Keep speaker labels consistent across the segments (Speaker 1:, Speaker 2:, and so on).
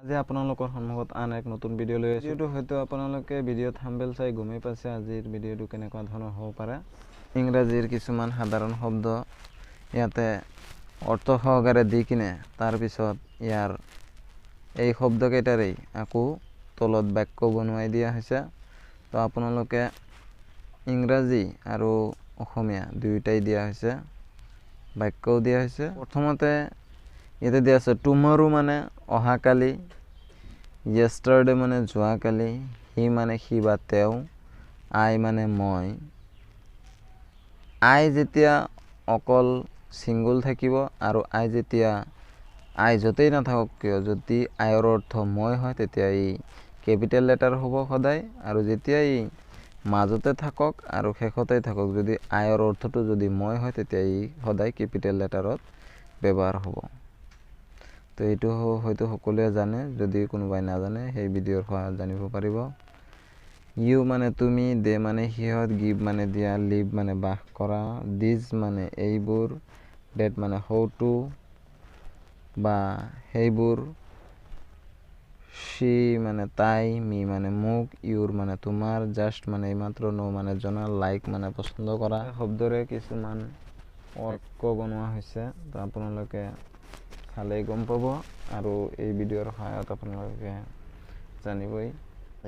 Speaker 1: আজি আপোনালোকৰ সন্মুখত আন এক নতুন ভিডিঅ' লৈ আহিছোঁ। ভিডিঅ'টো হয়তো আপোনালোকে ভিডিঅ' থাম্বনেইল চাই গমেই পাইছে আজিৰ ভিডিঅ'টো কেনেকুৱা ধৰণৰ হ'ব পাৰে। ইংৰাজীৰ কিছুমান সাধাৰণ শব্দ ইয়াতে অৰ্থ সহকাৰে দি কিনে তাৰপিছত ইয়াৰ এই শব্দকেইটাৰেই আকৌ তলত বাক্য বনোৱাই দিয়া হৈছে। তো আপোনালোকে ইংৰাজী আৰু অসমীয়া দুয়োটাই দিয়া হৈছে, বাক্যও দিয়া হৈছে। প্ৰথমতে ইয়াতে দিয়া আছে টুমৰো মানে অহাকালি, য়েষ্টাৰডে মানে যোৱাকালি, হি মানে সি বা তেওঁ, আই মানে মই। আই যেতিয়া অকল ছিংগল থাকিব আৰু আই যেতিয়া আই য'তেই নাথাকক কিয়, যদি আইৰ অৰ্থ মই হয় তেতিয়া ই কেপিটেল লেটাৰ হ'ব সদায়, আৰু যেতিয়া ই মাজতে থাকক আৰু শেষতে থাকক, যদি আইৰ অৰ্থটো যদি মই হয় তেতিয়া ই সদায় কেপিটেল লেটাৰত ব্যৱহাৰ হ'ব। তো এইটো হয়তো সকলোৱে জানে, যদি কোনোবাই নাজানে সেই ভিডিঅ'ৰ সহায়ত জানিব পাৰিব। ইউ মানে তুমি, দে মানে সিহঁত, গিভ মানে দিয়া, লিভ মানে বাস কৰা, these মানে এইবোৰ, ডেট মানে সৌটো বা সেইবোৰ, শ্বি মানে তাই, মি মানে মোক, ইউৰ মানে তোমাৰ, জাষ্ট মানে এইমাত্ৰ, ন' মানে জনা, লাইক মানে পচন্দ কৰা। শব্দৰে কিছুমান বাক্য বনোৱা হৈছে, তো আপোনালোকে চালেই গম পাব আৰু এই ভিডিঅ'ৰ সহায়ত আপোনালোকে জানিবই।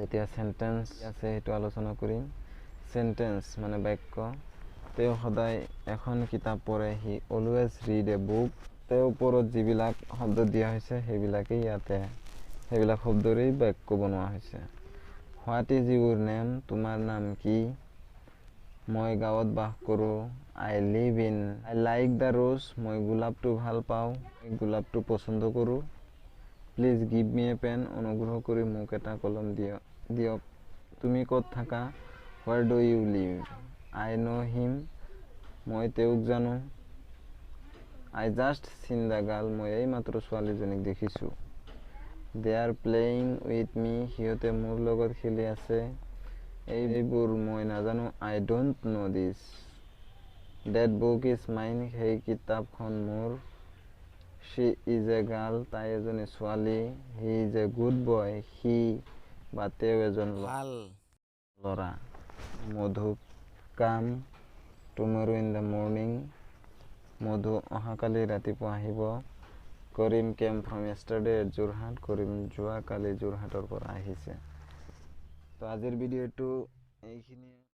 Speaker 1: এতিয়া চেণ্টেঞ্চ আছে, সেইটো আলোচনা কৰিম। চেণ্টেঞ্চ মানে বাক্য। তেওঁ সদায় এখন কিতাপ পঢ়ে, he always read a book. তেওঁৰ ওপৰত যিবিলাক শব্দ দিয়া হৈছে সেইবিলাকেই ইয়াতে সেইবিলাক শব্দৰেই বাক্য বনোৱা হৈছে। What is your name, তোমাৰ নাম কি? মই গাঁৱত বাস কৰোঁ, I live in. I like the rose, মই গোলাপটো ভাল পাওঁ, মই গোলাপটো পচন্দ কৰোঁ। Please give me a pen, অনুগ্ৰহ কৰি মোক এটা কলম দিয়ক। তুমি ক'ত থাকা? Where do you live? I know him, মই তেওঁক জানো। I just seen the girl, মই এইমাত্ৰ ছোৱালীজনীক দেখিছোঁ। They are playing with me, সিহঁতে মোৰ লগত খেলি আছে। এইবোৰ মই নাজানো, I don't know this. That book is mine, সেই কিতাপখন মোৰ। She is a girl, তাই এজনী ছোৱালী। He is a good boy, সি বা তেওঁ এজন
Speaker 2: ভাল
Speaker 1: ল'ৰা। Madhu come tomorrow in the morning, Madhu অহাকালি ৰাতিপুৱা আহিব। Karim came from yesterday at Jorhat, Karim যোৱাকালি যোৰহাটৰ পৰা আহিছে। তো আজিৰ ভিডিঅ'টো এইখিনিয়ে।